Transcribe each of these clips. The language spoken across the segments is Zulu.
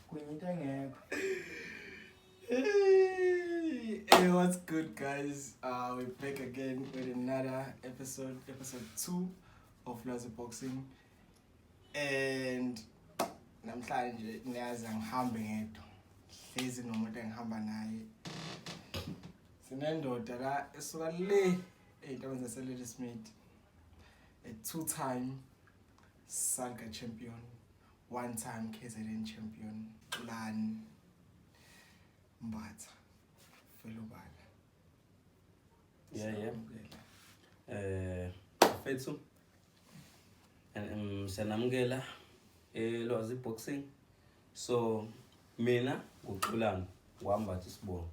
Kwenye into engekho. Hey, hey, what's good, guys? We're back again with another episode, episode 2 of Lwazi Boxing. And namhlanje niyazi angihambe ngedwa. Hlezi nomuntu engihamba naye. Sinendoda la esuka le ey'ntabeni zaseLadysmith. A two-time Salga champion, one-time KZN champion, Xolani Mbatha. Felobala. Yeah. Siyamukela. Mfethu, siyanamukela eLwazi Boxing. So mina nguXolani wambatha isibongo.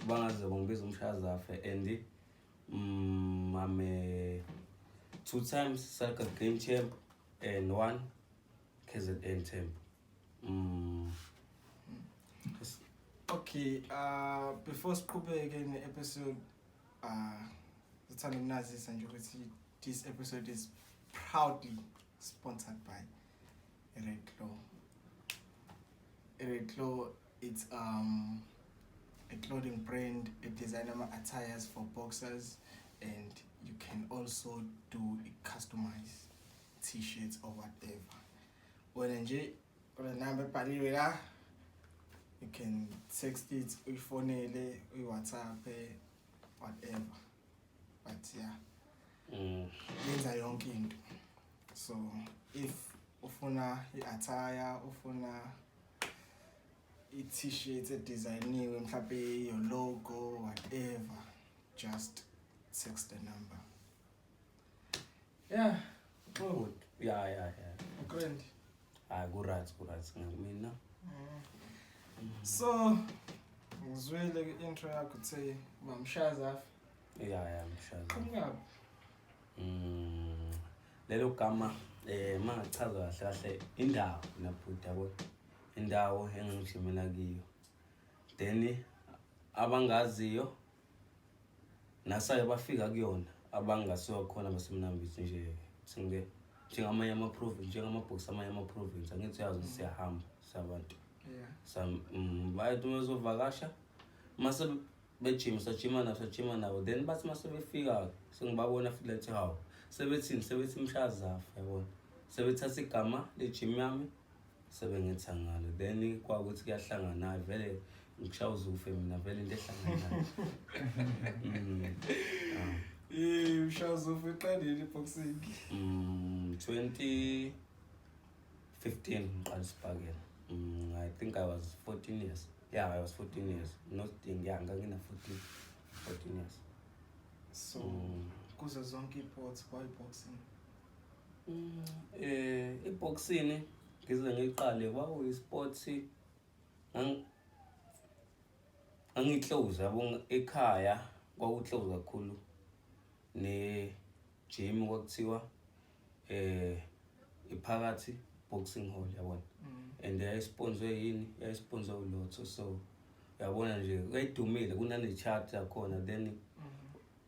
Bangaze bangibiza umshazafe and I'm a two times Salga game champ and one KZN champ. Okay, before siqhubeke ne-episode, sithanda ukunazisa nje ukuthi this episode is proudly sponsored by Red Claw. Red Claw, it's a clothing brand. It designs attires for boxers, and you can also do customized t-shirts or whatever. Wena nje kule number ebhaliwe la, you can text it, uyifonele, uyi-WhatsApp, whatever. But yeah, yenza yonke into. So if ufuna i-attire, ufuna i-t-shirt edizayiniwe, mhlawumbe your logo, whatever, just text the number. Yeah. Oh. Good. Yeah. Grand. Hayi, ku-right, ku-right mina. So ngizwile kwi-intro yakho uthe bamshaza. Yeah, mshaza. Qhamukaphi? Lelo gama, mangachaza kahle kahle indawo nabhuti, yabo, indawo engangijimela kiyo, then abangaziyo nasake bafika kuyona, abangasuka khona basemnambithi nje, singe njengamanye ama-province, njengamabhokisi amanye ama-province, angithi uyazi ukuthi siyahamba sabantu. Bayathi uma bezovakasha, mase bejima, sajima nabo, sajima nabo, then bathi mase befika sengibabona futhi lethi, hawu, sebethini, sebethi mshazafa, yabona, sebethatha igama le-gym yami, sebengetha ngalo, then kwakuthi kuyahlangana vele, ngishaya uzufe mina vele, into ehlanganayo. Ah. Eh, ushaza ufe iqalile i-boxing? 2015 ngiqala isibhakela. I think I was 14 years. Yeah, I was 14 years. Not think, yeah, ngangina 14, 14 years. So kuzo zonke i-sports, why boxing? I-boxing ngize ngiqale kwakuyi-sport ngangi-close, yabo, ekhaya kwaku-close kakhulu ne-gym, kwakuthiwa iphakathi boxing hall, yabona, and yayisponswe yini, yayisponswe uLotto, so uyabona nje yayidumile kunane-chart yakhona. Then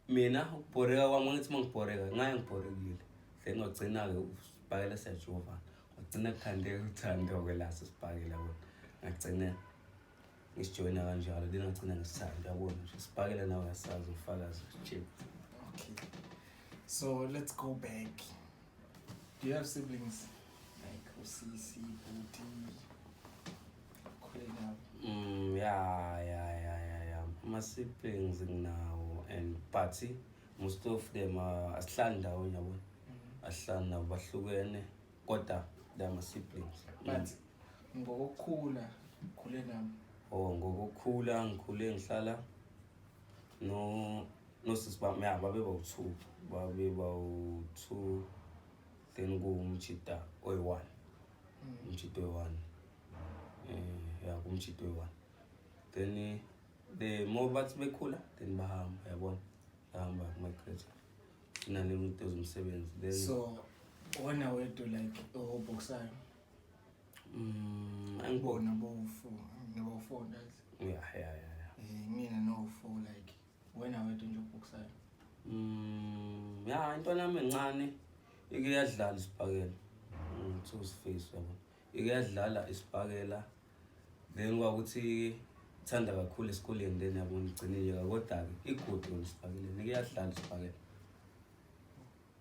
mina ukubhoreka kwami, ngithi uma ngibhoreka ngaye ngibhorekile, then wagcina-ke usibhakela siyajovana, wagcina kukhandeka uthando-ke la sesibhakela, yabona, ngagcina ngisijoyina kanjalo, then ngagcina ngisithanda, yabona nje sibhakela, nawe uyasazi, ufakazi nje. Okay, so let's go back. Do you have siblings, like usisi, bhuti, khule nabo? Yeah, ama-siblings nginawo and but most of them, asihlali ndawonye, yabona, asihlali nabo, bahlukene, kodwa they are my siblings. But ngokukhula khule nabo? Oh, ngokukhula ngikhule ngihlala no nosisi bami, ya, babe bawu-two, babe bawu-two, then kuwumjida oyi-one, umjida oyi-one, ya, kumjida oyi-one, then the more bathi bekhula, then bahamba, yabona, bahamba migrate nale muntu ezomsebenzi, then So wena wedwa like oboksayo? Angiboni. Bona bowu-four, nabo-four right? Yeah. Mina no-four, like wena wedwa nje oboksayo? Ya, intwana yami encane ike yadlala isibhakela. Kuthiwa uSifiso, yabona. Ike yadlala isibhakela, then kwakuthi ithanda kakhulu esikoleni, then yabona igcine iyeka, kodwa-ke i-good yona isibhakeleni, ike yadlala isibhakela.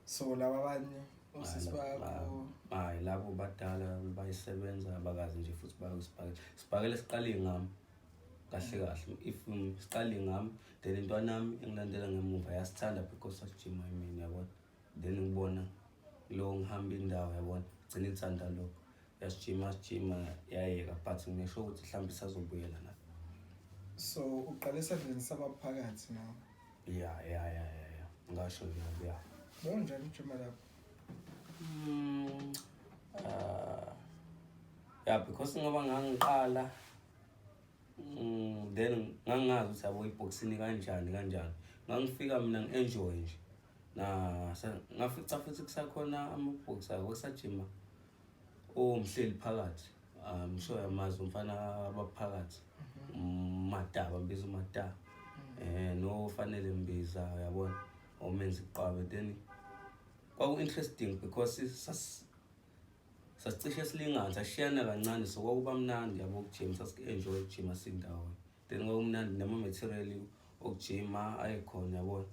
So laba abanye osisi bakho? Hayi, labo badala, bayisebenza, abakazi nje futhi bayosibhakela. Sibhakela siqale ngami kahle kahle, if siqale ngami, then intwana yami engilandela ngemuva yasithanda because sasijima emini, yabona. Then ngibona lo ngihamba indawo, yabona, gcina ithanda lokho, yasijima sijima, yayeka, but ngisho ukuthi mhlawumbe isazobuyela na. So uqale esandleni sabaphakathi nawe? Ya, ngasho njalo, ya. Bewunjani ujima lapho? Ya, because ngoba ngangiqala, then ngangingazi ukuthi yabo i-boxing kanjani kanjani. Ngangifika mina ngi-enjoy nje na ngafica futhi kusakhona ama-boxer, kusajima omhleli phakathi. I'm sure yamazi umfana abaphakathi, uMata, bambiza uMata, no fanele Mbiza, uyabona, omenza iqwabe. Then kwaku-interesting because sasicishe silingana, sashiyana kancane, so kwakuba mnandi, yabo, ukujima, sasiku-enjoy ukujima sindawonye. Then kwakumnandi nama-material okujima ayekhona, yabona.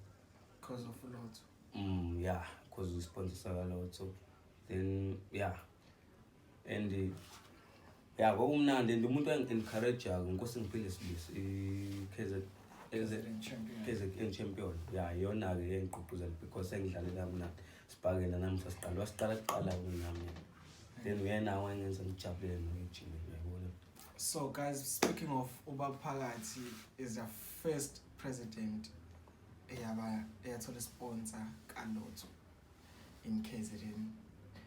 Because of Lotto? Yeah, because usponsor kaLotto. Then yeah, and yeah, kwakumnandi, and umuntu wangi-encourage-ke Nkosi Ngiphile Sibisi, i-KZ President champion. KZN champion, ya, iyona-ke engigqugquzela because engidlalela mnandi sibhakela nami, sasiqala wasiqala kuqala kunami, then uyena wangenza ngijabulele noyejimeni, uyabona. So guys, speaking of ubaphakathi is the first president eyaba eyathola sponsor kaLotto in KZN.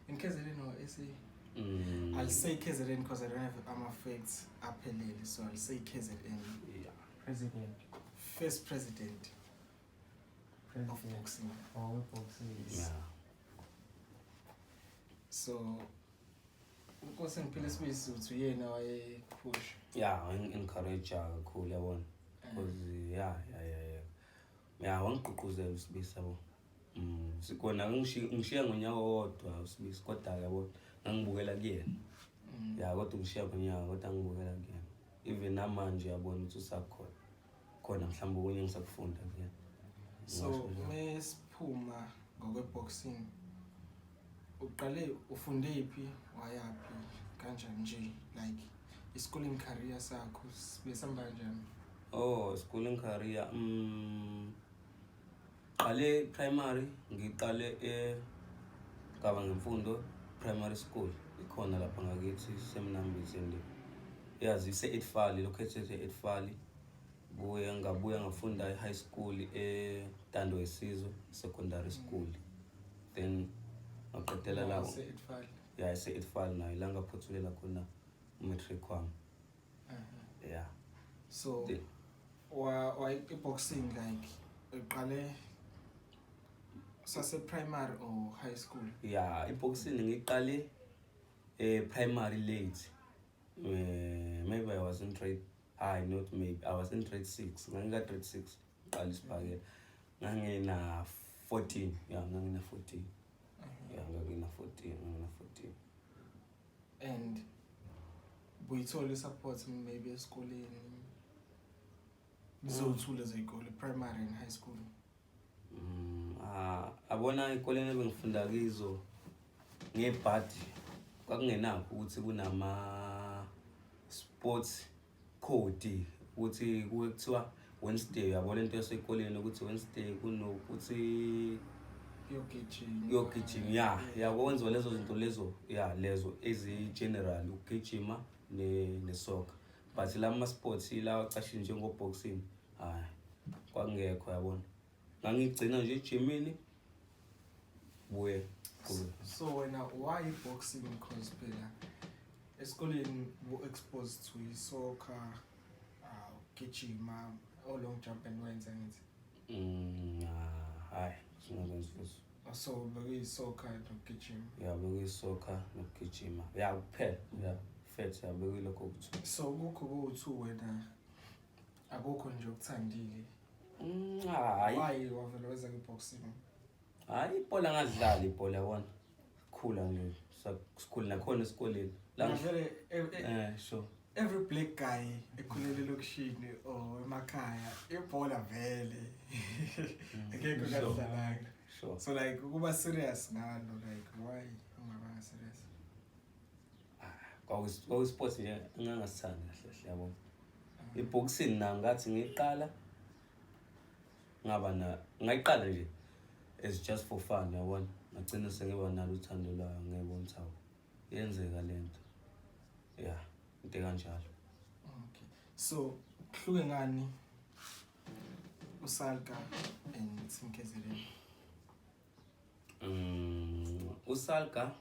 In KZN or SA? I'll say KZN because I don't have ama facts aphelele, so I'll say KZN. President. First president of President. Boxing. Oh, boxing. So uNkosi Ngiphile Sibisi uthi uyena wayepush. Yeah, wangi-encourage kakhulu, yabona, because yeah, wangigqugquzela uSibisi, yabo. Sikona ngishiya ngonyaka owodwa uSibisi, kodwa yabo ngangibukela kuyena. Ya, kodwa ngishiya ngonyaka, kodwa ngibukela kuyena even namanje, yabona ukuthi usakhona khona, mhlawumbe okunye ngisakufunda kuyena. So Ngasho njalo. mesiphuma ngokwe-boxing, uqale ufunde phi, wayaphi, kanjani nje, like i-schooling career sakho besihamba kanjani? Oh, schooling career, qale primary, ngiqale e Gaba Ngemfundo Primary School, ikhona lapha ngakithi semnambithi, and yazi ise Etfali, located e-Etfali. Buye ngabuya ngafunda e-high school eNtando Yesizwe Secondary School, then ngaqedela la. Se-Etfali. Ya, ese-Etfali nayo, la ngaphothulela khona umatric wami. Yeah. So wa i-boxing like uqale sase-primary or high school? Ya, i-boxing ngiqale primary late. Maybe I was in grade, hayi, not maybe, I was in grade 6, ngangika grade 6 ngiqala isibhakela, ngangina 14, ya, ngangina 14, ya, ngangina 14, ngangina 14. And buyithola i-support maybe esikoleni, zowu-two lezo y'kole, primary and high school? Abona ey'koleni ebengifunda kizo, ngebhadi kwakungenakho ukuthi kunama sports code, ukuthi kuke kuthiwa Wednesday, uyabona into yasekoleni ukuthi Wednesday kunokuthi kuyogijima. Kuyogijima, ya, ya, kwenziwa lezo zinto lezo, ya, lezo ezi-general, ukugijima ne-soccer, but lama sports lawa acashile njengo-boxing, hayi, kwakungekho, yabona. Ngangigcina nje ejimini, buye kube. So wena, why boxing? Because phela esikoleni bu-exposed to i-soccer, ugijima o-long jump and wenza ngithi. Ah, hayi, singakwenzi futhi. So bekuyi-soccer nokugijima? Ya, bekuyi-soccer nokugijima, ya, kuphela, ya, fet, ya, bekuyilokho kuthiwa. So kukho kuwu-two wena akukho nje okuthandile? Hayi. Why wavele weza kwi-boxing? Hayi, ibhola ngadlala ibhola, yabona. Khula nje, sikhula nakhona esikoleni la. Vele Sure. Every black guy ekhulele elokishini or emakhaya, ibhola vele akekho kadlalanga. So like ukuba serious ngalo, like why ungabanga serious? Kwakuyi-sport nje engangasithandi kahle kahle, yabona. I-boxing nayo ngathi ngiyiqala, ngaba na ngayiqala nje as just for fun, yabona. Ngagcina sengiba nalo uthando lwayo, ngiyibona ukuthi hawu, yenzeka lento ya into ekanjalo. Okay, so kuhluke ngani uSalga and Team KZN? uSalga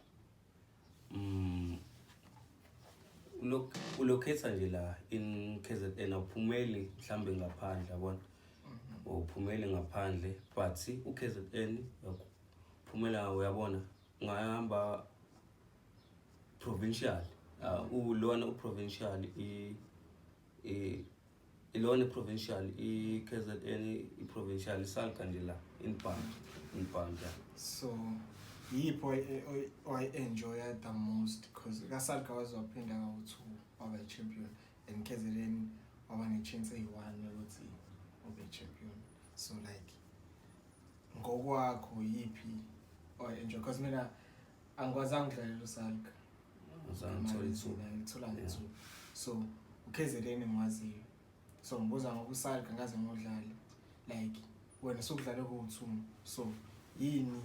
ulokhetha nje la in KZN, awuphumeli mhlambe ngaphandle, yabona, awuphumeli ngaphandle, but uKZN uyaphumela, uyabona, ungahamba provincial, ulona uprovincial, i i ilona provincial, i-KZN i-provincial, iSalga nje la inbound, yeah. So yipho owayi-enjoya the most? Because kaSalga waze waphinda kawu-two waba i-champion, and KZN waba ne-chance eyi-one yokuthi ube champion. So like ngokwakho yiphi owayi-enjoy? Because mina angikwazanga ukudlalela uSalga. Azange ngithole ithuba. Ngithola ngethuba. So uKZN ngiwaziyo, so ngibuza ngoba uSalga ngaze ngodlala, like wena sokudlala kowu-two, so yini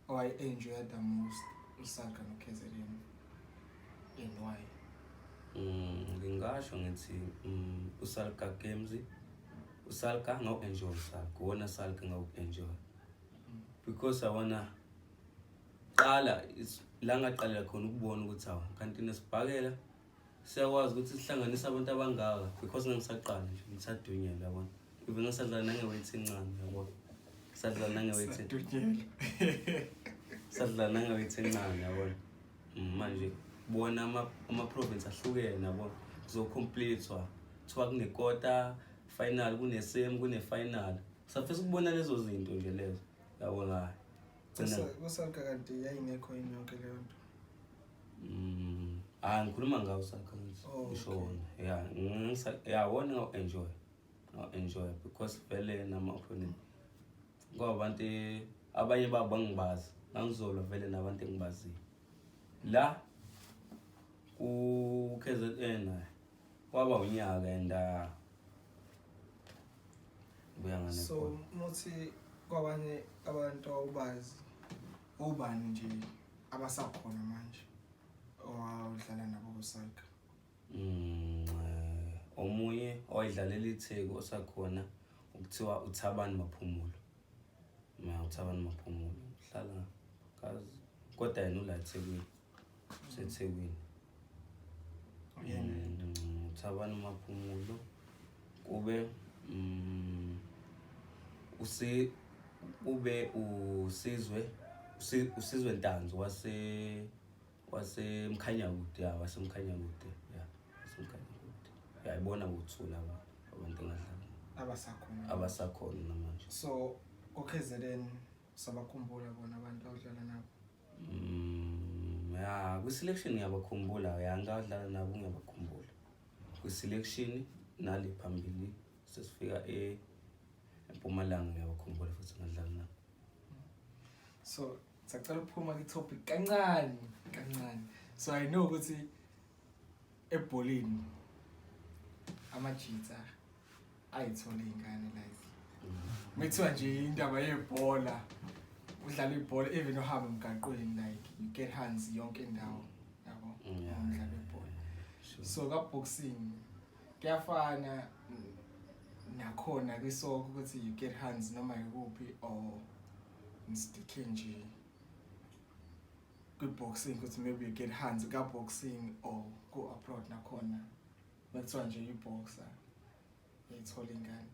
owayi-enjoya the most, uSalga no-KZN, and why? Ngingasho ngithi uSalga Games, uSalga ngawu-enjoy, uSalga wona, Salga ngawu-enjoy because awona qala la ngaqalela khona ukubona ukuthi hawu, kanti nesibhakela siyakwazi ukuthi sihlanganise abantu abangaka, because ngangisaqala nje, ngisadunyelwa, yabona, even ngisadlala nange-weight encane, yabona, sadlala nange-weight. Sadunyelwa. Sadlala nange-weight encane, yabona. Manje bona ama-province ahlukene, yabona, kuzocompletwa, kuthiwa kune-quarter final, kune-semi, kune-final, safisa ukubona lezo zinto nje lezo, yabona, hhayi. KuSalga kanti yayingekho yini yonke leyo nto? Ah, ngikhuluma ngawo Salga. Oh, Ngisho okay. wona ya ya wona ngawu-enjoy because vele nama-opponent ngoba abantu abanye babo bangibazi, ngangizolwa vele nabantu engibaziyo. La ku-KZN hhayi, kwaba unyaka and buya. So muthi kwabanye abantu awubazi, obani nje abasakhona manje owawudlala nabo kuSalga? Omunye owayedlalela iTheku osakhona ukuthiwa uThabani Maphumulo. Ma uThabani Maphumulo uhlala kazi kodwa yena ula eThekwini. UseThekwini. Uyena? uThabani Maphumulo, kube usi kube uSizwe uSizwe Ntanzi waseMkhanyakude, ya, waseMkhanyakude, ya, waseMkhanyakude, uyayibona kuthula abantu engadlala Abasakhona? Abasakhona namanje. So ko-KZN sabakhumbula bona abantu awudlala nabo? Ya, kwi-selection ngiyabakhumbula, ya, ngadlala nabo, ngiyabakhumbula kwi-selection, nale phambili sesifika eMpumalanga ngiyabakhumbula futhi ngadlala nabo. So sacela ukuphuma kwi-topic kancane kancane. So I know ukuthi ebholeni amajitha ayithola iy'ngane, like methiwa nje indaba yebhola, udlala ibhola, even uhamba emgaqweni, like you get hands yonke indawo, yabo, umdlalo webhola. So ka-boxing kuyafana nakhona kwisoccer ukuthi you get hands noma ikuphi, or nisticke nje kwi-boxing, ukuthi maybe you get hands ka-boxing, or ku-abroad nakhona bekuthiwa nje i-boxer uyayithola ingane?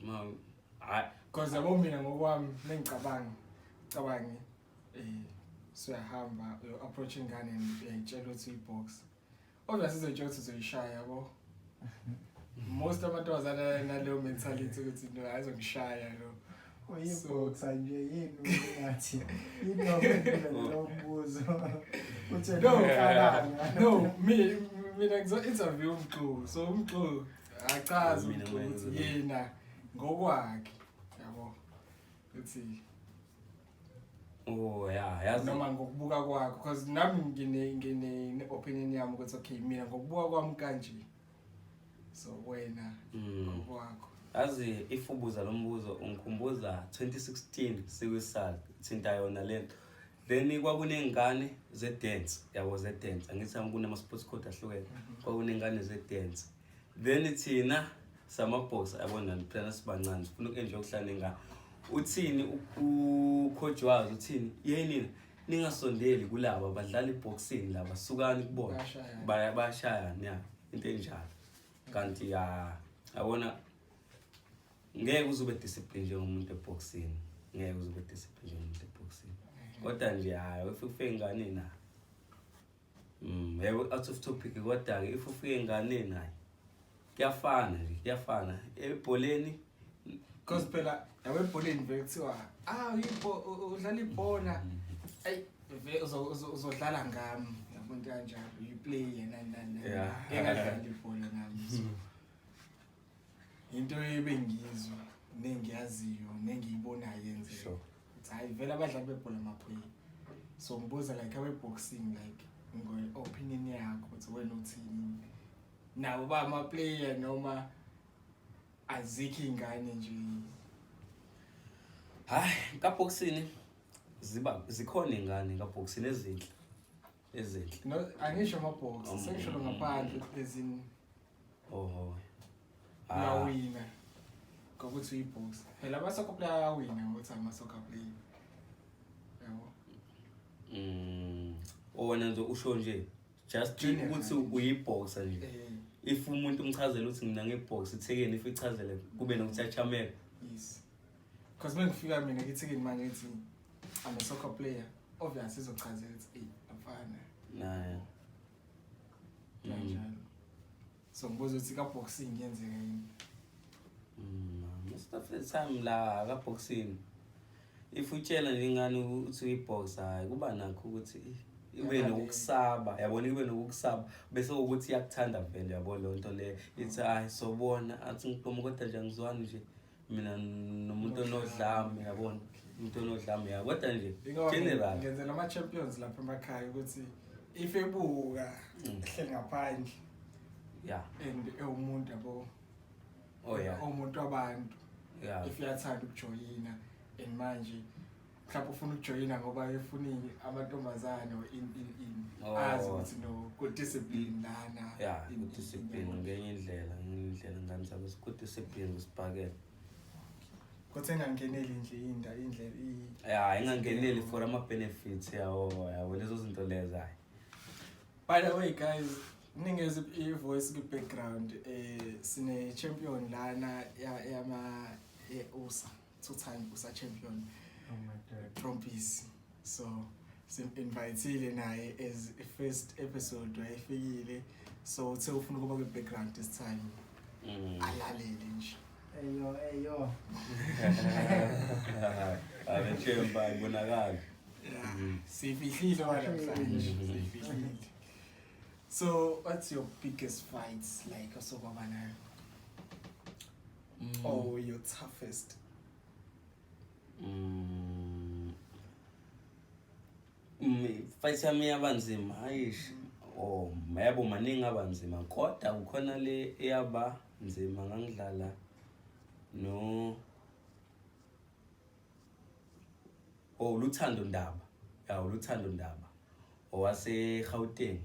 Ma hayi. Because yabo, mina ngokwami mengicabanga cabange suyahamba uyo-approach ingane and uyayitshela ukuthi uyi-boxer, obviously izoyitshela ukuthi uzoyishaya, yabo. Most amantombazane naleyo mentality ukuthi no, ayizongishaya lo. Uyibhoxa nje yini ungathi yini waphendula lo mbuzo uthe No. ucabanga. No, mina ngizo-interview umxu, so umxu achaze Mina umxu ukuthi ngizo- yena ngokwakhe, yabo, ukuthi Oh yeah, yazi. Noma ngokubuka kwakho, because nami ngine opinion yami ukuthi okay, mina ngokubuka kwami kanje, so wena ngokwakho. Yazi, if ubuza lo mbuzo ungikhumbuza 2016 sikwisal thinta yona lento. Then kwakunengane ze-dance, yabo, ze-dance, angithi kunama-sports code ahlukene, kwakunengane ze-dance, then thina samabhoxa, yabona, phela sibancane sifuna uku-enjoy ukuhlala nengane. Uthini ucoach wazo? Uthini yeni? Ningasondeli kulaba badlala i-boxing, laba sukani kubona. Bayashayana. Bayashayana, ya, into enjalo. Kanti ya, yabona, ngeke uze ube discipline njengomuntu eboxing, ngeke uze ube discipline njengomuntu eboxing, kodwa nje hayi, if ufike enganeni, hayi, yebo, out of topic, kodwa-ke if ufike enganeni, hayi, kuyafana nje, kuyafana ebholeni. Because phela yabo ebholeni vele kuthiwa ah udlala ibhola, ayi vele uzodlala ngami, yabo, into kanjalo, you play nani nani nani. Engadlali ibhola nami, so into ebengiyizwa nengiyaziyo nengiyibonayo yenzeka. Ukuthi hayi vele abadlali bebhola ama-player, so ngibuza like abe-boxing, like ngo-opinion yakho ukuthi wena uthini, nabo ba ama-player noma azikho iy'ngane nje? Hayi, kaboxini ziba zikhona ingane kaboxini ezinhle, ezinhle. No, angisho ama-box, sengisholo ngaphandle ezin Oh. Ah. Uyawina ngokuthi uyi-box, phela ama-soccer player ayawina ngokuthi ama-soccer player, yabo. Wena nje usho nje just General. ukuthi uyiboxer nje. Eh. If umuntu umchazele ukuthi mina ngibox ithekeni, if ichazele kube nokuthi achameka. Yes, because uma ngifika mina ngithi manje ngithi I'm a soccer player, obviously izochazela ukuthi eyi mfana. Naye. Kanjalo, so ngibuza ukuthi ka-boxing yenzeka yini? Most of the time la ka boxing if utshela nje ingane ukuthi uyiboxer, hayi, kuba nakho ukuthi ibe nokusaba, yabona, ibe nokusaba, bese ukuthi iyakuthanda vele, yabo, leyo nto leyo ithi hayi, sobona, athi ngiqoma, kodwa nje angizwani nje mina nomuntu onodlame, yabona, umuntu onodlame, ya, kodwa nje Ingoba general ngenzela ama-champions lapha emakhaya ukuthi if ebuka ehleli ngaphandle and ewumuntu, yabo, Oh yeah. umuntu wabantu, if uyathanda ukujoyina and manje mhlawumbe ufuna ukujoyina ngoba efuna amantombazane or in in in azi ukuthi no, good discipline lana. Yeah, good discipline ngenye indlela, ngenye indlela, ngane zami, good discipline kusibhakela. Kodwa engangeneli nje inda indlela Ya, ingangeneli for ama-benefits yawo, yabo, lezo zinto lezo, hayi. By the way guys, ningeze i-voice ku-background, sine champion lana yama USA, two time USA champion. Oh my God. Trumpis, so sim-invitile naye as a first episode, wayefikile, so uthe ufuna ukuba kwi-background this time, alalele nje. Eyo, eyo. Abechemba ibonakala. Yeah, siyifihlile namhlanje, siyifihlile. So what's your biggest fights like osokwaba nayo or your toughest? Fight yami yabanzima, hayish, oh yabo, maningi abanzima, kodwa kukhona le eyaba nzima, ngangidlala no, oh, Luthando Ndaba, ya, Luthando Ndaba owase Gauteng,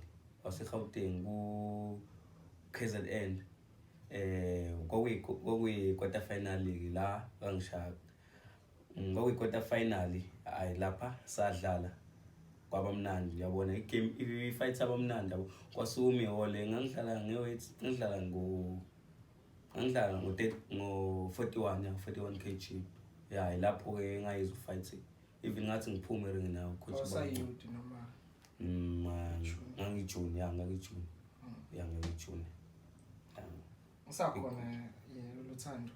wase Gauteng ku KZN, kwakuyi quarter final la kangishaya, kwakuyi quarter final, hayi, lapha sadlala kwaba mnandi, uyabona, igame i-fight abamnandi, yabo, kwasukuma ihole, ngangidlala nge-weight, ngangidlala ngo 41, ya, 41 kg, ya, ilapho ke ngayizwa fight, even ngathi ngiphume ringini nawo coach. Awusayudi noma? Ngangijuni, ya, ngangijuni, ya, ngangijuni, ya. Usakhona Luthando?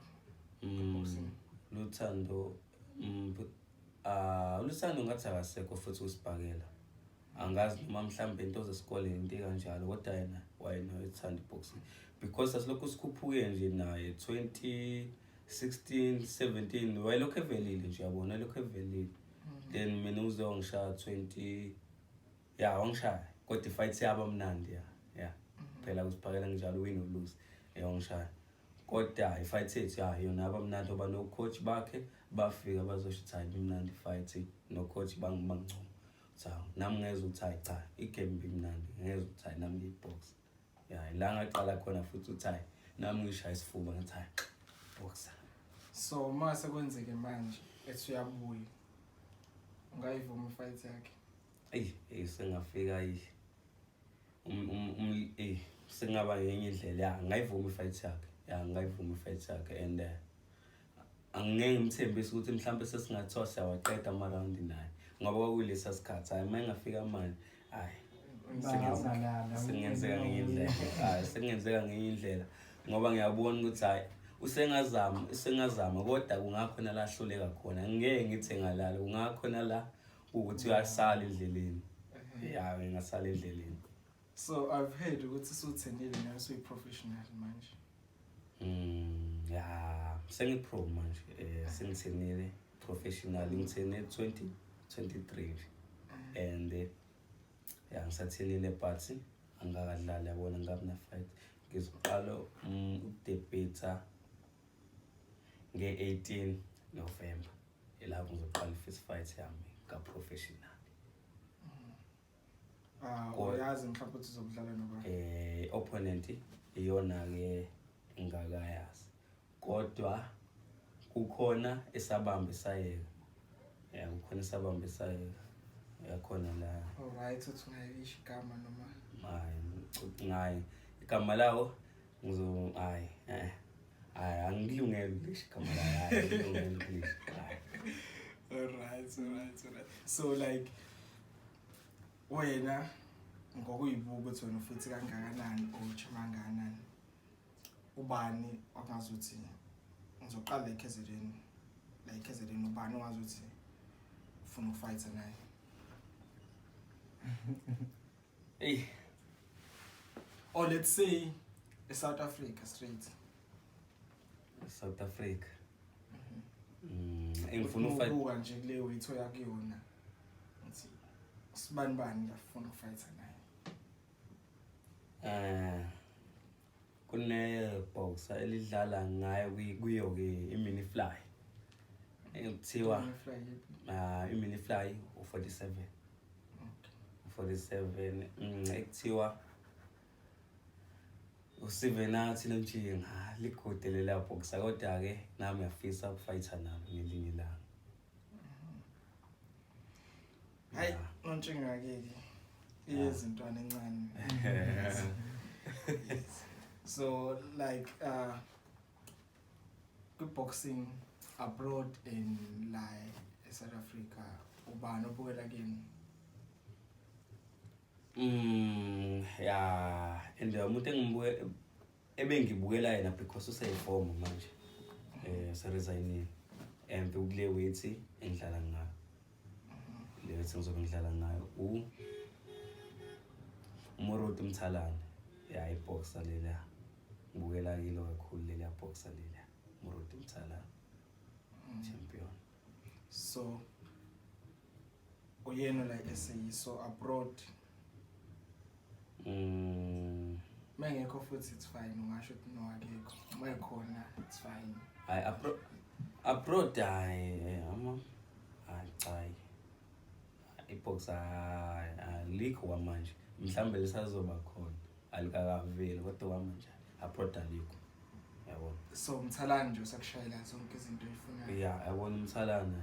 Boxing. Luthando. Ah, uLusando ngathi akasekho futhi usibhakela. Angazi noma mhlawumbe into zesikole into kanjalo, kodwa yena wayena ethanda iboxing because asilokhu sikhuphuke nje naye 2016 17 wayelokhu evelile nje, yabona, wayelokhu evelile. Then mina uze wangishaya 20, ya, wangishaya, kodwa ifight yaba mnandi, ya, phela kusibhakela njalo, win or lose. Wangishaya, kodwa ifight yethu, ya, yona yaba mnandi ngoba no-coach bakhe bafika bazosho ukuthi hayi, imnandi ifight, no-coach bangincoma ukuthi hawu, nami ngezwa ukuthi hayi cha, igame ibimnandi, ngezwa ukuthi hayi, nami ngiyiboxer. Ya, ila ngaqala khona futhi ukuthi hayi, nami ngishaya isifuba ngathi hayi, boxer. So mase kwenzeke manje ethi uyabuya, ungayivuma ifight yakhe? Eyi, eyi, sengafika ayi eyi, sengaba ngenye indlela. Ya, ngayivuma ifight yakhe, ya, ngayivuma ifight yakhe and angeke ngimthembise ukuthi mhlawumbe sesingathiwa siyawaqeda amarawundi naye ngoba kwakulesa sikhathi. Hhayi, uma engafika manje, hhayi, Ungalala. Sengenzeka ngenye indlela, hhayi, sengenzeka ngenye indlela ngoba ngiyabona ukuthi hhayi, usengazama, usengazama, kodwa kungakhona la ahluleka khona. Ngeke ngithi engalala, kungakhona la ukuthi uyasala endleleni, ya, ngingasala endleleni. So I've heard ukuthi usuthenile nawe, usuyi-professional manje. Ya, sengi-pro manje, sengithenile professional, ngithene 2023 nje and ya, ngisathenile but angikakadlali, yabona, ngikabi na-fight. Ngizoqala ukudebutha nge-18 November, ilapho ngizoqala i-first fight yami ka-professional. Ah, uyazi mhlawumbe ukuthi uzokudlala noba? Opponent iyona-ke engakayazi, kodwa kukhona esabamba esayeka, ya, kukhona esabamba esayeka, yakhona la. Alright, uthi ungayisho igama noma? Hayi, hayi, igama lawo ngizo, hayi, hayi, angilungele ukulisho igama lawo, hayi, angilungele ukulisho, hayi. Alright. So like wena ngokuyibuka ukuthi wena ufithi kangakanani or ujima kangakanani, ubani ongazuthi, ngizoqala la eKZN, la eKZN, ubani ongazuthi ufuna ukufighta naye? Eyi. Or let's say eSouth Africa straight. South Africa, engifuna ufight? Ubuka nje kule weight oyakuyona, ngithi sibani bani ngiyafuna ukufighta naye. Kune boxer elidlala ngayo kuyo ke i-mini fly ekuthiwa Fly yiphi? Ah, i-mini fly u-47. U-47, ekuthiwa uSivenathi Nontshinga, ligude lela boxer, kodwa ke nami ngiyafisa ukufayitha nabo ngelinye ilanga. Hayi, Nontshinga ke iyezintwana encane. Yes. So like kwi-boxing abroad and like eSouth Africa, ubani obukela kini? Ya, and umuntu engimbuke ebengibukela yena because useyiform manje. Usaresignile. And kule weight engidlala ngayo. Le weight engizobe ngidlala ngayo uMoruti Mthalane. Ya, iboxer lela. Ngibukela kilo kakhulu lela boxer lela. Moruti Mthalane. Champion. So uyena la SA, so abroad? Mengekho futhi it's fine, ungasho ukuthi no, akekho. Mayikhona it's fine. Hayi, abroad hayi, ama hayi cha, iboxer alikho kwamanje, mhlambe lisazoba khona, alikakaveli, kodwa kwamanje abroad alikho, yabona. So Mthalane nje usakushayela zonke izinto oyifunayo? Ya, yabona, uMthalane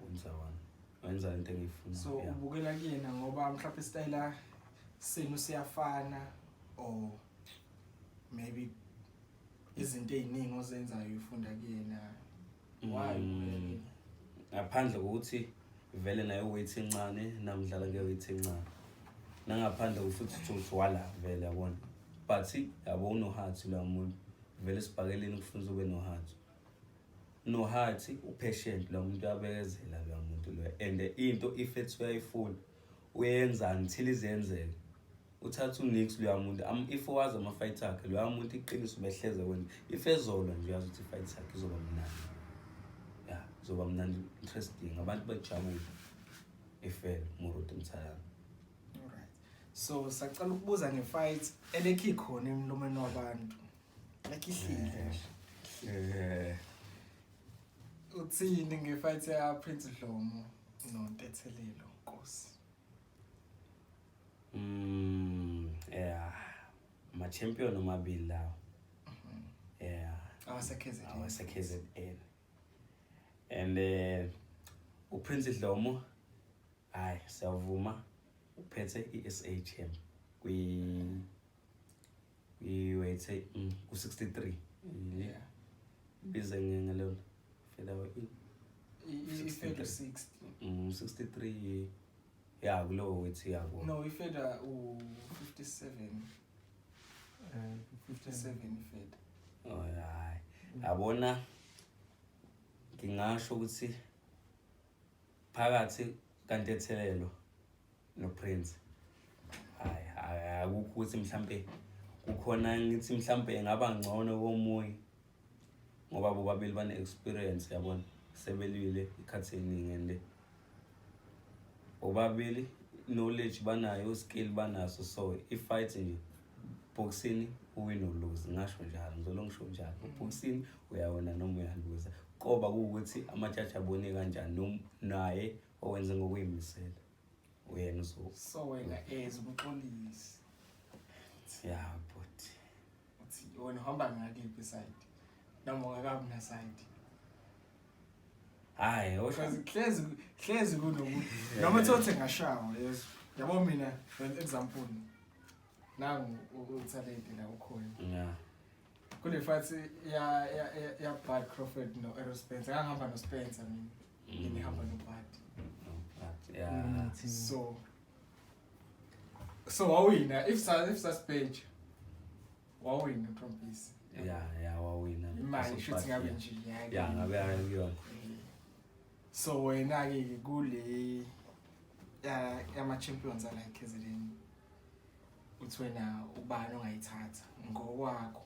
wenza wona, wenza into engiyifunayo. So ubukela kuyena ngoba mhlawumbe isitayela senu siyafana or maybe izinto ey'ningi ozenzayo ufunda kuyena? Why ubukela kuyena? Ngaphandle kokuthi vele nayo weight encane, nami ngidlala nge-weight encane, nangaphandle futhi uthi wala vele, yabona, but yabo unoheart la muntu vele esibhakeleni, kufunza ube noheart. No-heart, u-patient lo muntu, uyabekezela lo muntu lo, and into if ethi uyayifuna uyenza until izenzeke. Uthatha unix loya muntu, if wazi ama-fight akhe loya muntu, iqiniso behleze kwenza. If ezolwa nje, uyazi ukuthi i-fight yakhe izoba mnandi, ya, izoba mnandi, interesting, abantu bajabule ifele Moruti Mthalane. Alright. So sacela ukubuza ngefight elekhi khona emlomeni wabantu. Like ihlile nje. Uthini ngefight ya Prince Dlomo noNtethelelo Nkosi? Yeah, ama-champion omabili lawo, yeah. Awase KZN. Awase-KZN, and uPrince Dlomo, hayi, siyavuma, uphethe i-SA champ kwi weight ku-63. Bize ngalona featherweight. Ifeather 60. 63, ya, kulowo weight yabo. No, ifeather u 57. 57 ifeather. Oh, hayi, yabona, ngingasho ukuthi phakathi kaNtethelelo noPrince, hayi hayi, akukho ukuthi mhlambe kukhona ngithi mhlambe engaba ngcono komunye, ngoba bobabili bane-experience, yabona, sebelwile ikhathi eningi, and bobabili knowledge banayo, skill banaso. So i-fight nje, boxing, uwin or lose, ngasho njalo, ngizolo ngisho njalo, boxing uyawina noma uyaluza, koba kuwukuthi amajaji abone kanjani, naye owenze ngokuyimisela uyena uzo So wena as umxolisi, ya, but uthi wena uhamba ngakiphi side? Noma ungakabi na side? Hayi, osho. Because hlezi kunokuthi noma thothi ngashawa, yes. Yabo, mina, for example, nangu uTalente la ukhona. Kule fight ya Bud Crawford no Errol Spence. Ngangihamba no Spencer mina. Ngihamba no Bud. But yeah. So wawina if sasibheja. Wawina uTrumpisi. Ya, wawina. Imali shuthi ngabe nje ya, ngabe kuyona. So wena ke kule ya yama champions ala KZN, uthi wena ubani ongayithatha ngokwakho?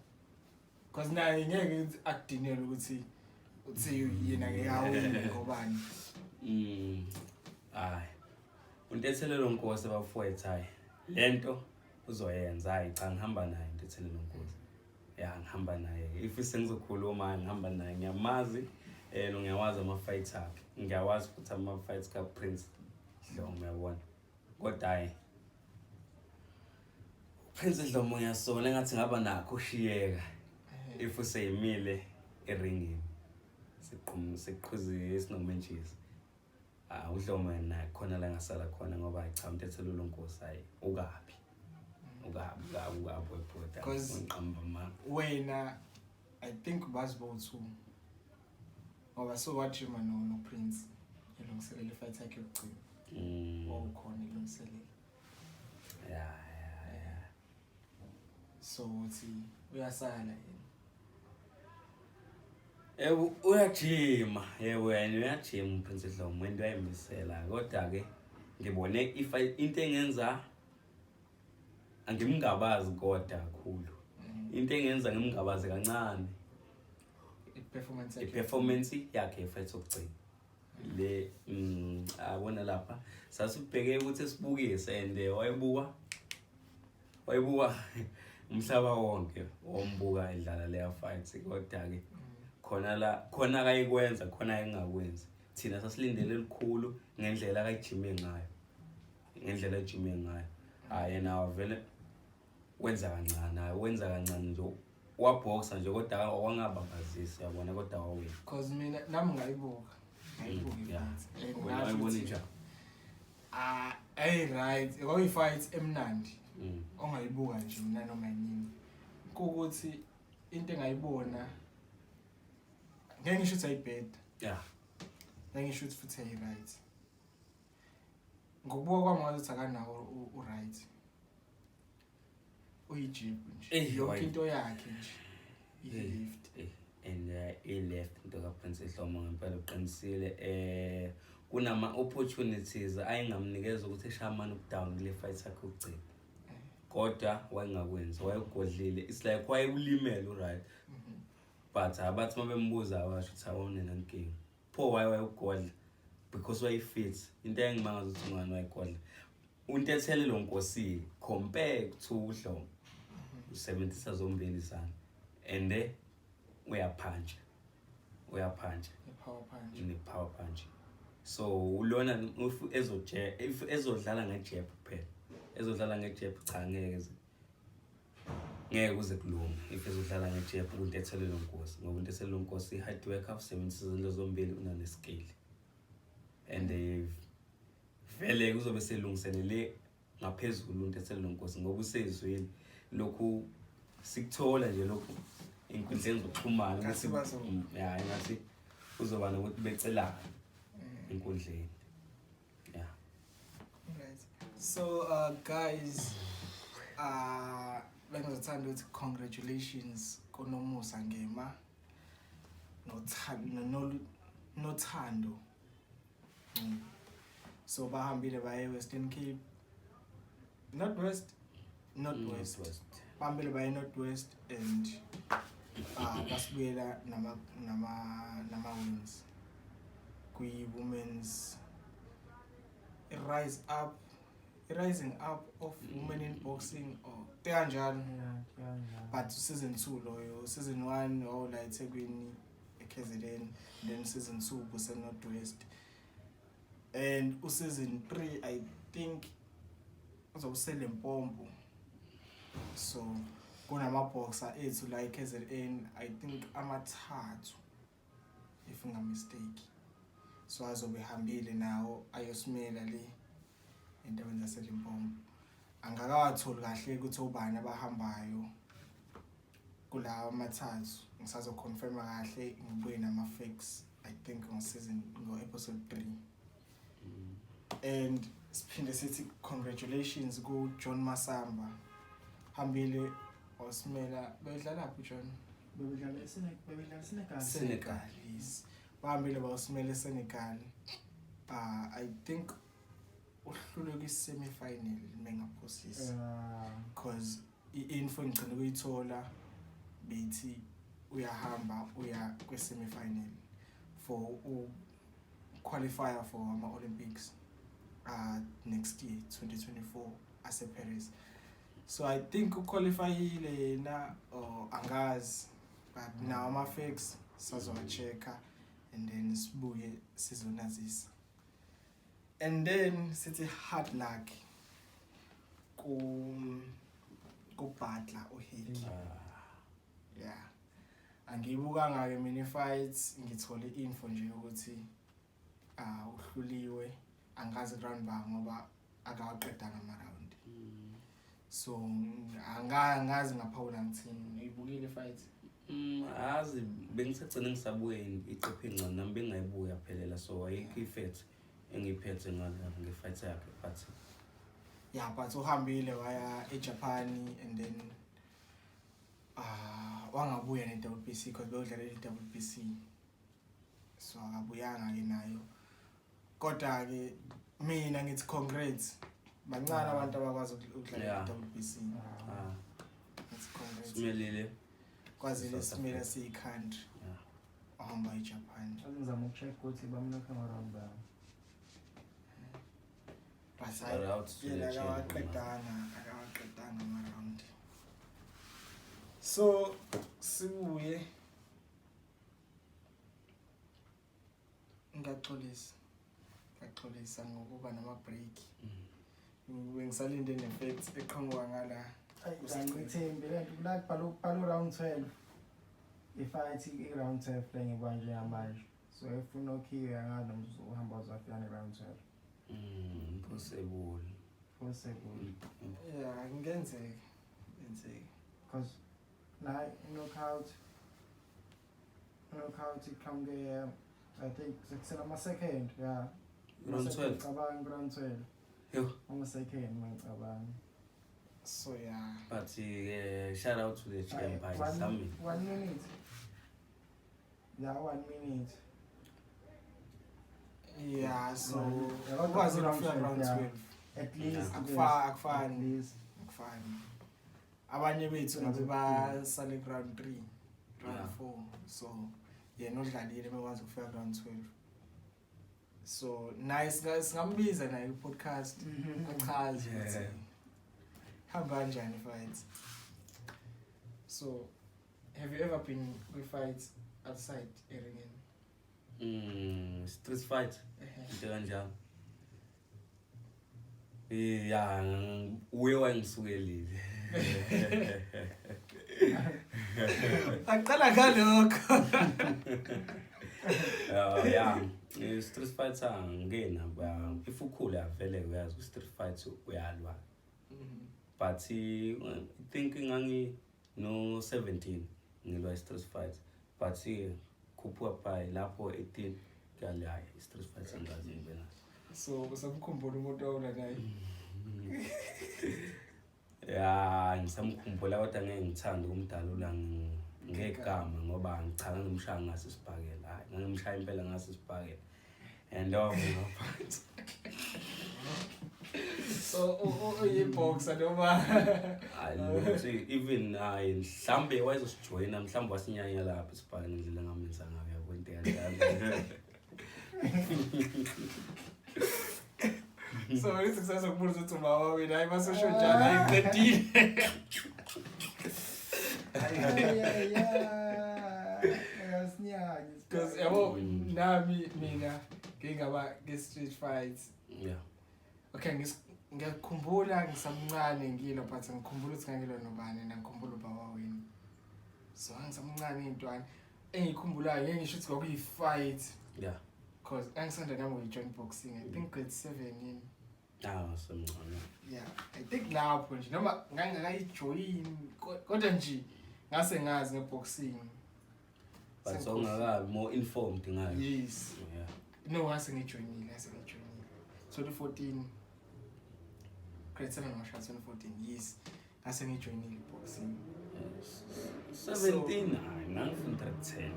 Because naye ngeke akudinele ukuthi uthi yena ngeke awine ngobani. Hayi, uNtethelelo Nkosi, bafowethu, hayi, lento uzoyenza. Hayi cha, ngihamba naye uNtethelelo Nkosi, ya, ngihamba naye. If sengizokhuluma, ngihamba naye, ngiyamazi ngiyawazi ama-fight akhe, ngiyawazi futhi ama-fights ka-Prince Dlomo, uyabona, kodwa hayi, Prince Dlomo ngiyasola engathi ngaba nakho ushiyeka if useyimile eringini, siqhum siqhuze esinomentshisi. Ah, uDlomo naye khona la ngasala khona, ngoba cha, uNtethelelo Nkosi, hayi, ukabi ukabi ukabi ukabi webhoda. Ngiqamba ma Wena, I think bazi bowu-two, ngoba so wajima no Prince elungiselela ifight yakhe yokugcina. Wawukhona elungiselela. Ya. So uthi uyasala yena? Yebo, uyajima, yebo, yena uyajima uPrince Dlomo, into ayimisela, kodwa ke ngibone if into engenza angimngabazi kodwa kakhulu, into engenza ngimngabazi kancane, i-performance yakhe. I-performance yakhe yefight yokugcina le, abona lapha sasibheke ukuthi sibukise, and wayebuka umhlaba wonke, wombuka edlala leya fight, kodwa ke khona la khona akayikwenza, khona ayengakwenzi. Thina sasilindele elikhulu ngendlela akayijime ngayo, ngendlela ejime ngayo. Hayi, yena wavele wenza kancane, hayi, wenza kancane nje, wabhoxa nje, kodwa wangababazisi, yabona, kodwa wawina. Cause mina nami ngayibuka i-fight. And Wena ngasho wayibona ukuthi, njani? Ah, hey, right, kwakuyi-fight emnandi ongayibuka nje mina noma yini, kukuthi into engayibona, ngeke ngisho ukuthi ayibheda, ngeke ngisho ukuthi futhi ayi-right. Ngokubuka kwami ngathi akanawo u-right, uyijib nje. Yonke into yakhe nje i-left. And i-left into kaPrince Dlomo ngempela uqinisile. Kunama opportunities ayengamnikeza ukuthi eshaye ama knockdown kule fight yakhe yokugcina. Kodwa wayengakwenzi, wayegodlile. It's like wayewulimele u-right. But abathi uma bembuza washo ukuthi awona nankinga. Pho why wayegodla? Because waye-fit. Into engimangaza ukuthi ngani wayegodla. Untethelelo Nkosi compare to uDlomo. Usebenzisa zombili izandla. And uyaphuncha. Uyaphuncha. I-power punch. Ne-power punch. So lona if ezoje if ezodlala nge-jab kuphela. Ezodlala nge-jab, cha, ngeke kuze kulunge if ezodlala nge-jab kuNtethelelo Nkosi, ngoba uNtethelelo Nkosi i-hard worker, usebenzisa izinto zombili, unane-skill and vele kuzobe selungiselele ngaphezulu uNtethelelo Nkosi, ngoba usezwile lokhu sikuthola nje lokhu enkundleni zokuxhumana Ngathi ya, engathi kuzoba nokuthi becelana enkundleni, ya. Right. So guys, bengizothanda ukuthi congratulations kuNomusa Ngema noThando noThando. So bahambile baye Western Cape. North West, North West. Northwest. Bahambile baye North West and basibuyela nama wins kwi women's rise up rising up of women in boxing or kanjalo. Yeah. But season 2 loyo, season 1 wawula eThekwini, eKZN, then season 2 kuse North West and u-season 3 I think uzobe useLimpopo. So kunama-boxer ethu la e-KZN, I think amathathu if nginga-mistake, so azobe ehambile nawo ayosimela le endaweni zaseLimpopo. Angakawatholi kahle ukuthi obani abahambayo kulawa amathathu. Ngisazoconfirma kahle, ngibuye nama-facts, I think ngo-season ngo-episode 3. And siphinde sithi congratulations ku-John Masamba, hambile wasimela. Bedlalaphi uJohn? Bebedlala eSenegal. Senegal, yes. Bahambile bayosimela eSenegal. I think uhlulwe kwi-semi-final mengaphosisi, because i-info engigcine ukuyithola bethi uyahamba uya kwi-semi-final for u-qualifier for ama-Olympics next year 2024 ase-Paris. So I think uqualifyile yena or angazi, but now ama-facts sazowa-check-a and then sibuye sizonazisa. And then sithi hard luck ku-Butler uHickey. Yeah, angiyibukanga ke mina i-fights, ngithole info nje ukuthi uhluliwe, angazi round ba ngoba akawaqedanga ama round. So angazi ngaphawula ngithini. Uyibukile i-fight? Azi bengisagcina ngisabuye iqephu encane nami bengayibuya phelela, so ayikho i-fact engiyiphethe nge-fight yakhe, but Yeah, but uhambile waya eJapan and then wangabuya ne-WBC because bewudlalela i-WBC, so akabuyanga ke nayo. Kodwa ke mina ngithi congrats, bancane abantu abakwazi ukudlala i-WBC. Ngithi congrats. Simelile. Kwazile South simele Africa. siyi-country. Wahamba eJapan. Aze ngizama ukucheck ukuthi bamnokhe ngo-round bani. But Shout out to yena the champ. akawaqedanga ama-round. So sibuye, ngiyaxolisa ngokuba nama-break. Bengisalinde ne-facts eqhamuka ngala. Ayi, angithembi le nto la kubhala u-round 12, i-fight i-round 12 le ngibuka njengamanje. So if unokhiwe, angazi noma uhamba uzofika ne-round 12. Impossible. Possible. Yeah, kungenzeka, kungenzeka. Because la knockout iqhamuke, I think sekusela ama-second, yeah. Round 12. Ngicabanga round 12. Yo. Ama-second mangicabanga. So yeah. But shout out to the champ. Aye, Sami. 1 minute. Ya, 1 minute. Yeah, so Yeah, kodwa ukwazi ku-round ukufika 12, round yeah. 12. At least. Akufani. At least. Akufani. Abanye bethu ngabe basale round 3, round 4. So yena udlalile bekwazi ukufika round 12. So naye singambiza naye ku-podcast achaze ukuthi hamba kanjani fight. So have you ever been kwi-fight outside eringini? Street fight into kanjalo. Ya, uye wangisukelile. Aqala ngalokho. Ya, street fighter ngena if ukhula vele uyazi ku-street fight uyalwa. But I think ngangi no 17 ngilwa i-street fight, but khuphuka by lapho 18 kuyale, hayi, i-street fight angazi ngibe naso. So usamkhumbula umuntu owula naye? Ya, ngisamkhumbula kodwa ngeke ngithande ukumdalula ngegama ngoba ngicha ngangimshaya ngaso isibhakela. Hayi, ngangimshaya impela ngaso isibhakela and wavuma phansi. So uyi-boxer noma? Hayi, ukuthi even hayi, mhlambe wayezosijoyina, mhlambe wasinyanya lapha isibhakela ngendlela engamenza ngayo, yabo, into kanjalo. So ngithi kusazokubuza ukuthi umama wena, hayi, masosho njalo, ayiqedile. Asinyanye. Because yabo nami mina ngingaba ke-street fight. Okay, ngiyakhumbula ngisamncane ngilwa, but ngikhumbula ukuthi ngangilwa nobani, nangikhumbula ubaba wenu. So ngisamncane, iy'ntwana engiyikhumbulayo ngeke ngisho ukuthi kwakuyi-fight cause angisanda nami ukuyi-join boxing, I think grade 7 yini. Ah, semncane. Yeah, I think lapho nje noma ngangingakayijoyini, kodwa nje ngase ngazi nge-boxing. But songakabi more informed ngayo. Yes. No, ngase ngijoyinile, ngase ngijoyinile 2014, grade 7 ngashaya 2014. Yes, ngase ngijoyinile i-boxing. 17, hayi, ngangifunda grade 10,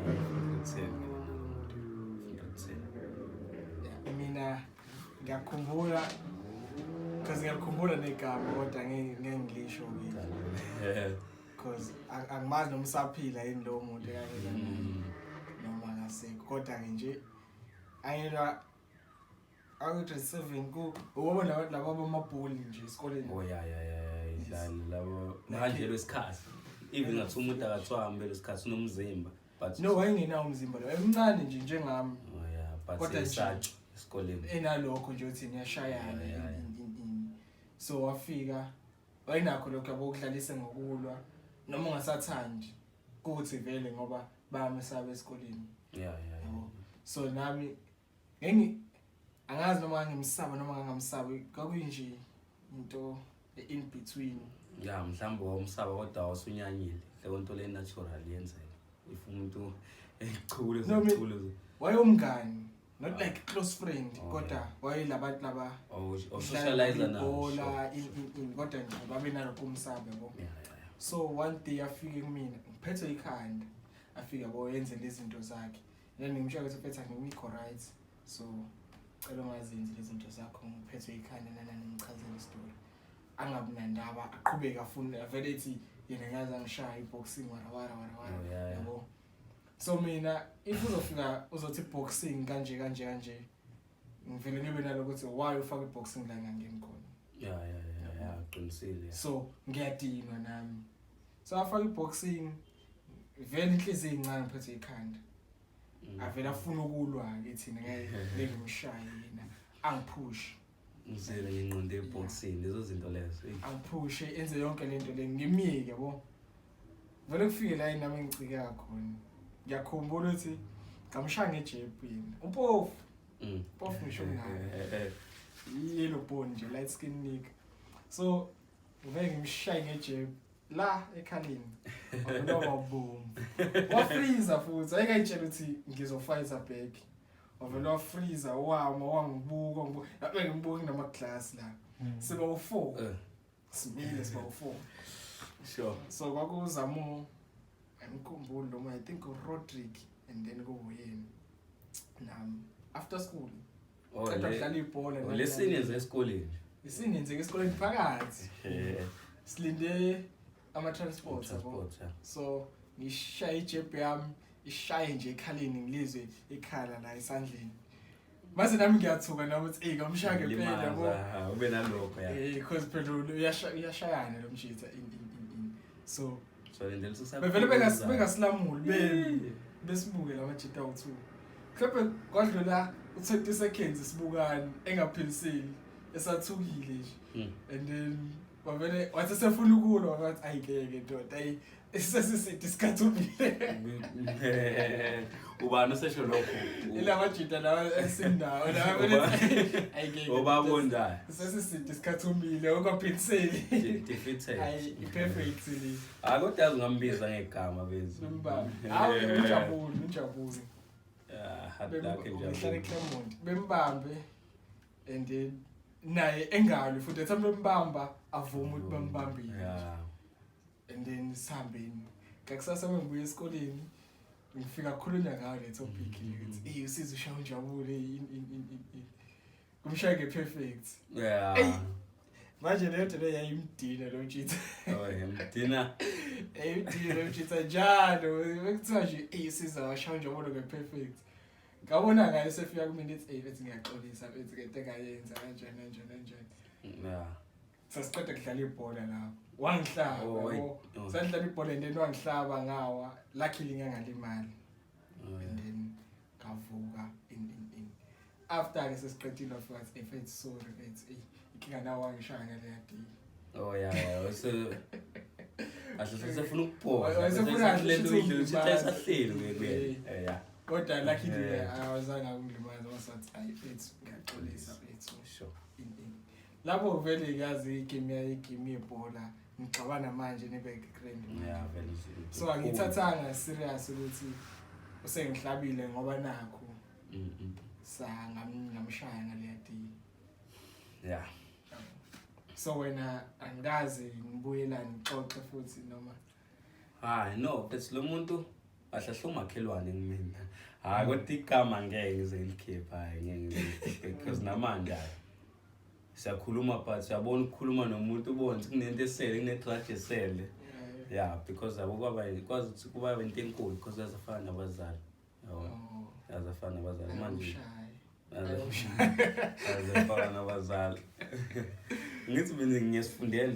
ngangifunda grade 10 mina nalo muntu, ngifunda grade 10. Yeah, mina ngiyakhumbula because ngiyakhumbula negama kodwa ngeke ngilisho-ke because angimazi noma usaphila yini lowo muntu ekangilwa naye noma akasekho, kodwa-ke nje angilwa aku-grade 7 ku ubona laba laba bamabholi nje esikoleni. Oh, ya, idlala labo bahanjelwe isikhathi, even ngathi umuntu akathiwa ahambelwe isikhathi unomzimba, but No, wayengenawo umzimba lo, emncane nje njengami. Oh yeah, but Kodwa nje- esatshwa esikoleni. Enalokho nje ukuthi niyashayana. Yeah. In. So wafika wayenakho lokho, yabo, ukudlalisa ngokulwa noma ungasathandi kuthi vele ngoba bayamesaba esikoleni. Yeah. Yabo, so nami ngengi angazi noma ngangimsaba noma ngangamsabi, kwakuyinje into in between. Ya, mhlawumbe wawumsaba kodwa wawusunyanyile leyo nto le, natural yenzeka if umuntu echule. No, Zechule. Wayewumngani, not like close friend, Oh, kodwa yeah. wayelabantu laba O-socialize nawo. ibhola in kodwa nje babenalokho umsaba, yabo. So one day afike kumina ngiphethwe ikhanda, afike, yabo, yenze lezi zinto zakhe, then ngimtshela ukuthi phetha ngimikho right, so cela ungazenzi lezi zinto zakho, ngiphethwe ikhanda nana, ngimchazele isitori, angabi nandaba, aqhubeke afune, avele ethi yena ngaze angishaya i-boxing, wara wara wara wara. Oh, yeah. Yabo, so mina if uzofika uzothi boxing kanje kanje kanje, ngivele ngibe nalokuthi ukuthi why ufake i-boxing la ngangeni khona. Ya, qinisile, yeah. So ngiyadinwa nami, so afake i-boxing vele inhliziyo incane, ngiphethe ikhanda. Avele afuna ukulwa-ke, thina ngeke ngimshaye yena, angiphushe. Ngizele ngingqonde eboxini lezo zinto lezo. Eyi. Angiphushe, enze yonke lento le, ngimyeke, yabo, vele kufike la nami engicikeka khona. Ngiyakhumbula ukuthi ngamshaya nge-jab yena umpofu. Mpofu ngisho naye, yellow bone nje, light skin nigga. So ngivele ngimshaye nge-jab la ekhaleni, wavele wabomvu, wafreeza futhi, ayikayitshela ukuthi ngizofighta back. Wavele wafreeza, wama, wangibuka, ngibuka lapho, ngimbuka nginama-glass la, siba u-four. Simile siba u-four. So kwakuzamo, angikhumbuli noma I think uRodrick. And then kube uyena nami after school. Oh, Qeda kudlala ibhola. Oh, lesinyenze esikoleni. Isinyenze esikoleni phakathi. Silinde ama-transport, yabo. Transport, yeah. So ngishaye i-jab yami, ishaye nje ekhaleni, ngilizwe ikhala la esandleni. Mase nami ngiyathuka nami ukuthi ey, ngamshaya ngempela, yabo. Limaza, ube nalokho, ya. Because phela uyashayana lo mshitha in in in in. So So lendlela usasa- bevele bengasilamuli, besibuke lamajita awu-2. Mhlawumbe kwadlula u-20 seconds sibukane engaphiliseli, esathukile nje. And then wavele wathi sefuna ukulwa, wathi ayikeke ndoda, ayi, sesiside isikhathi umile. Ubani osesho lokho? Ilamajita lawa esinawo lawa vele ayikeke. Obabondayo. Sesiside isikhathi umile ungaphiliseli. Defeated. Ayi, i-perfect le. Hayi, kodwa yazi ungambiza ngegama bezi. Bembambe. Hawu, ujabule, ujabule. Yeah, hard luck Uhlala enjabulo. eClermont. Bembambe and then naye engalwi futhi ethi bembamba avume ukuthi bambambile. And then sihambeni. Ngakusasa mengibuya esikoleni ngifika kukhulunywa ngayo le topic le ukuthi eh usize ushaya unjabule in in in in in. Kumshaya nge-perfect. Eyi. Manje leyo nto leyo yayimdina lo mjitha. Oh, yamdina. Yayimdina lo mjitha njalo. Bekuthiwa nje eh usiza washaya unjabulo nge-perfect. Ngabona ngaye sefika kumina ethi eh bethi ngiyaxolisa bethi ngento engayenza kanjani kanjani kanjani. Sasiqeda kudlala ibhola lapho. Wangihlaba. Oh, wait. Yabo. Oh. Sadlala ibhola and then wangihlaba ngawa. Luckily ngangalimali. Oh, And yeah. then ngavuka in in in. After ke sesiqedile wafika wathi eh mfethu sorry mfethu eh inkinga nawe wangishaya ngaleya day. Oh yeah, so ahle sefuna ukuphosa. Wayesefuna kahle lento ukuthi idlule ukuthi ungilimaze. asahleli kuye. Yeah. Kodwa luckily awazange angilimaze, wasathi ayi mfethu ngiyaxolisa mfethu. Sure. In in. Lapho vele ngazi igame yayigame yebhola ngixabana manje nibe grand. Yeah, vele. So angithathanga serious ukuthi usengihlabile ngoba nakho sa ngamshaya ngaleya day. So wena angikaze ngibuyelane ngixoxe futhi noma? Hayi no, but lo muntu ahle umakhelwane kumina. Hayi kodwa igama ngeke ngize ngilikhiphe, hayi ngeke ngize ngilikhiphe because namanje hayi. Siyakhuluma but siyabona ukukhuluma nomuntu ubone ukuthi kunento esele, kune-grudge esele. Yeah, because yabo kwaba kwazi ukuthi kuba into enkulu because yazafana nabazali. Yabo. Oh. Yazafana nabazali manje. Ayomshaya. Azafana nabazali. Ngithi mina ngiyasifundela,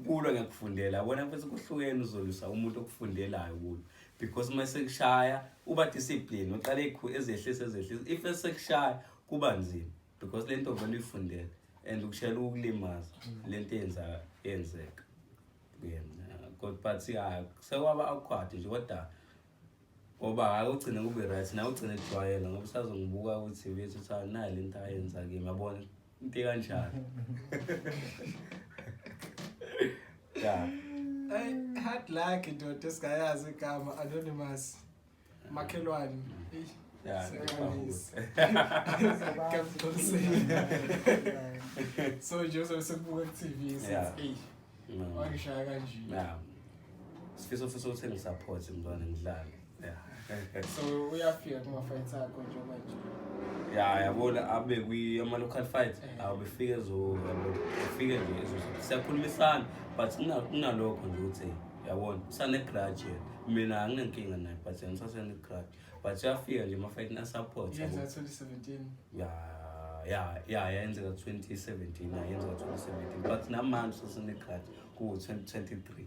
kulwa ngiyakufundela. Yabona mfethu kuhlukene uzolwisa umuntu okufundelayo kulwa. Because uma sekushaya uba discipline, uqale ezehlisa ezehlisa. If esekushaya kuba nzima because lento vele uyifundele and ukushayela ukulimaza lento yenzeka. Kuyena. Kodwa but ya sekwaba awkward nje kodwa ngoba hayi ugcine kube right nawe ugcine ejwayela ngoba usazongibuka ku TV ethi uthi hayi nayi lento ayenza kimi, yabona into ekanjalo. Yeah. Hey, hard luck ndoda esingayazi igama anonymous. Makhelwane. Eyi. Yeah, Sekanisi. Ngiyabona. So nje uzobe sekubuka ku-TV sithi eyi wangishaya kanje. Yeah. Sifiso fiso ukuthi ngisupport mntwana ngidlale. Yeah. So uyafika kuma-fights akho njengoba nje. Yeah, yabona abe kwi ama local fights awubefike ezo yabo ufike nje ezo siyakhulumisana but kunalokho nje ukuthi yabona usane grudge yena. Mina anginankinga naye but yena usasene grudge but uyafika nje ama fight na support yabo. Yenza 2017. Yeah, yeah, yeah, yenzeka 2017, yeah, yenzeka 2017 but namanje usasene grudge ku 2023.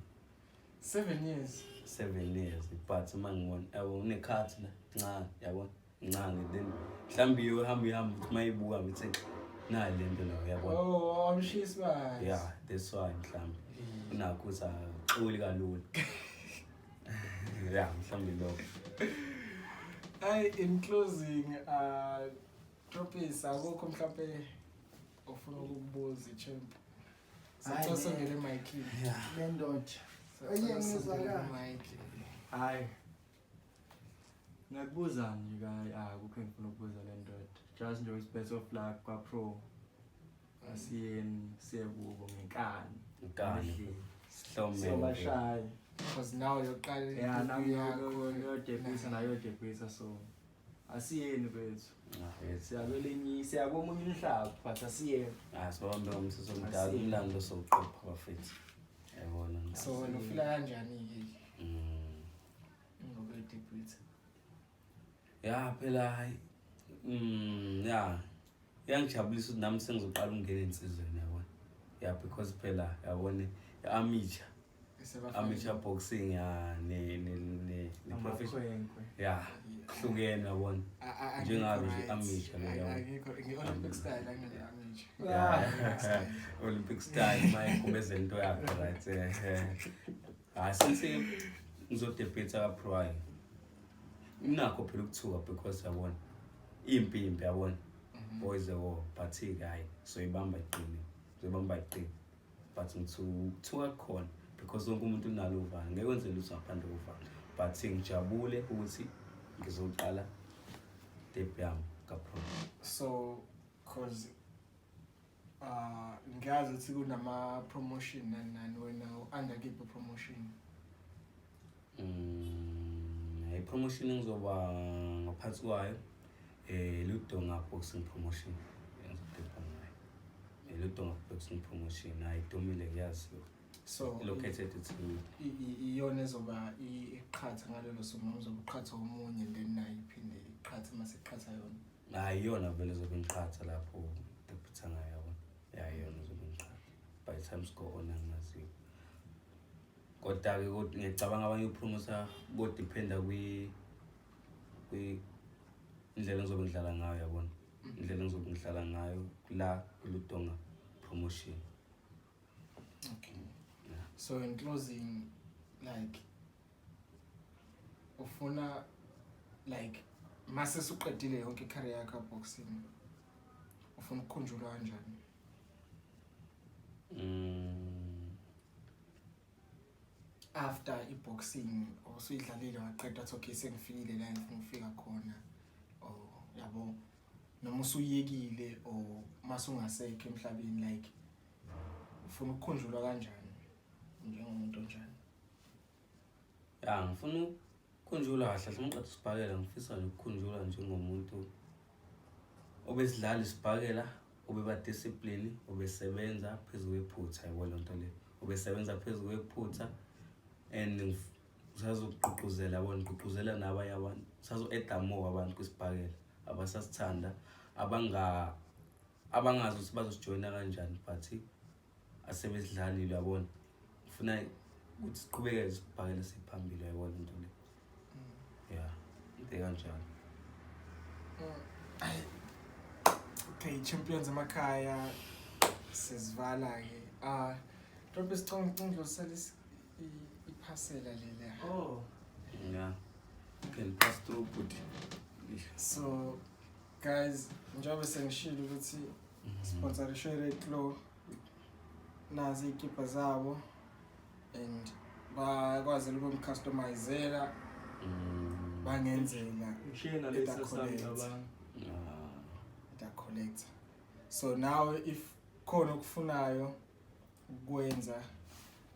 7 years. 7 years but uma ngibona yabo unekhathi la ncane yabo ncane then mhlawumbe iyohamba ihamba ukuthi mayibuka ngithi nayi lento la yabo. Oh, amshisi ba. Yeah, that's why mhlawumbe unakho ukuthi axoli kalula. Yeah, mhlawumbe lokho. Ay, in closing, Tropis, akukho mhlawumbe ofuna ukukubuza champ. Hayi, Sicela man. sondele mic. Le ndoda. Sicela Oye, sondele ngizwakala. mic. Hayi. Ngakubuza nje kayi akukho engifuna ukubuza le ndoda. Just nje ukuthi best of luck kwa pro. Asiyeni siye kubo ngenkani. Nkani. Endlini. Sihlome. Siyobashaya. Because now yoqala Ya, nami yakho. ngiyodebhisa nayo yodebhisa, so asiyeni kwethu. Ah, yes. Siyakwelinye, siyakomunye umhlaba, but asiyeni. Ah, sibambe ngomthetho omdala, Asiye. umlando sowuqopha bafethu, yabona. So wena ufila kanjani-ke ngokuyodebhitha? Ya phela, hayi, ya iyangijabulisa ukuthi nami sengizoqala ukungena ensizweni, yabona, ya, because phela yabona i-amateur amateur boxing, ya, ne professional. Amakhwenkwe. Ya, kuhlukene, yabona. Njengalo nje amateur lo, yabona. Akekho nge-Olympic style, angene-amateur. Yeah. Olympic style mayigubezela into yakhe, right? Hayi, since ngizodebhitha ka-pro, hayi, inakho phela ukuthuka because yabona impi impi, yabona, boys a war, but-ke hhayi, soyibamba iqine, soyibamba iqine, but ngithuka kukhona because wonke umuntu unalo uvalo, ngeke wenze lutho ngaphandle kovalo, but ngijabule ukuthi ngizoqala debut yami ka-pro. So cause ngiyazi ukuthi kunama-promotion nani nani, wena u-under kiphi promotion? I-promotion engizoba ngaphansi kwayo, Ludonga Boxing Promotion engizodebha ngayo. Ludonga Boxing Promotion, hayi, idumile, kuyaziwa. So located eThekwini. Iyona ezoba iqhatha ngalelo suku noma uzobe uqhatha omunye, then nayo iphinde iqhathe mase iqhatha yona? Hayi, iyona vele ezobe ngiqhatha lapho debutha ngayo, yabona. Ya, iyona ezobe ngiqhatha. By the time score on angaziwa. Kodwa-ke ngiyacabanga abanye upromoter kodependa kwi indlela engizobe ngidlala ngayo, yabona. Indlela engizobe ngidlala ngayo la kuLudonga Promotion. Okay. Yeah. So in closing, like, ufuna, like, mase suqedile yonke i-career yakho boxing, ufuna ukukhunjulwa kanjani? After i-boxing usuyidlalile waqeda, wathi okay, sengifikile la engifuna ukufika khona, or yabo, noma usuyekile or mase ungasekho emhlabeni, like, ufuna ukukhunjulwa kanjani, njengomuntu onjani? Ya, ngifuna ukukhunjulwa kahle hle ngiqeda isibhakela, ngifisa nje ukukhunjulwa njengomuntu obesidlala isibhakela, obeba discipline, obesebenza phezu kwephutha, yabo lento le, obesebenza phezu kwephutha and ngisazokugqugquzela, yabo, ngigqugquzela nabanye abantu, sazo-add more abantu kwisibhakela abasasithanda, abangazi ukuthi bazosijoyina kanjani, but asebesidlalile, yabona. Ngifuna ukuthi siqhubeke isibhakela siphambili, yabona into le, ya, into ekanjalo. Okay, champions emakhaya, sizivala ke. Ah, mhlawumbe sicela ngidlulisele iphasela leli. Oh. Yeah, can pass through, but So guys, njengoba sengishilo ukuthi sponsorishwe Red Claw, nazi ikipa zabo and bakwazi ukumcustomizela, bangenzela Ngishiye nalesa sami Collect. cabanga. Data collector. So now if khona okufunayo ukwenza,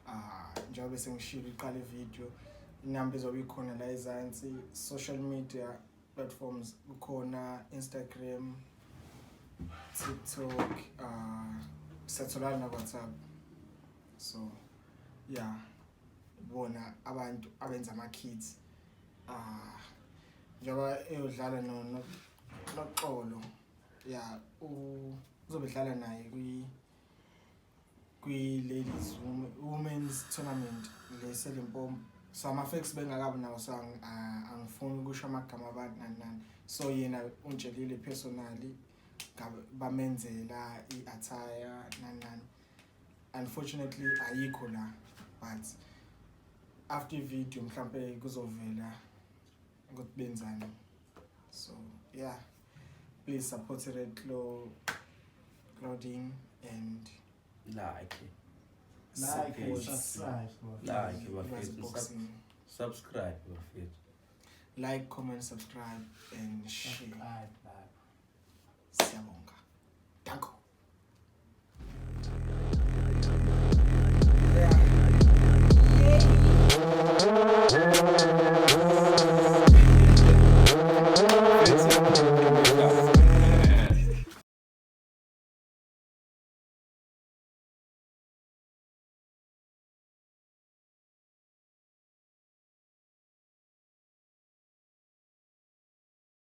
ah, njengoba sengishilo iqala ivideo, inamba izobe ikhona la ezansi, social media platforms kukhona Instagram, TikTok, siyatholakala na WhatsApp. So yeah, bona abantu abenza ama kits, ah, njengoba eyodlala no noXolo, yeah, uzobe edlala naye kwi ladies women's tournament leseLimpopo. So ama-facts bengakabi nawo, so angifuni ukusho amagama abantu nani nani. So yena ungitshelile personally, bamenzela i-attire nani nani. Unfortunately ayikho la, but after i-video mhlampe kuzovela ukuthi benzani. So yeah, please support Red Claw Clothing and like Like and support subscribe. Like Lwazi bafethu, Boxing. Subscribe bafethu. Like, comment, subscribe and share. Subscribe, like. Siyabonga.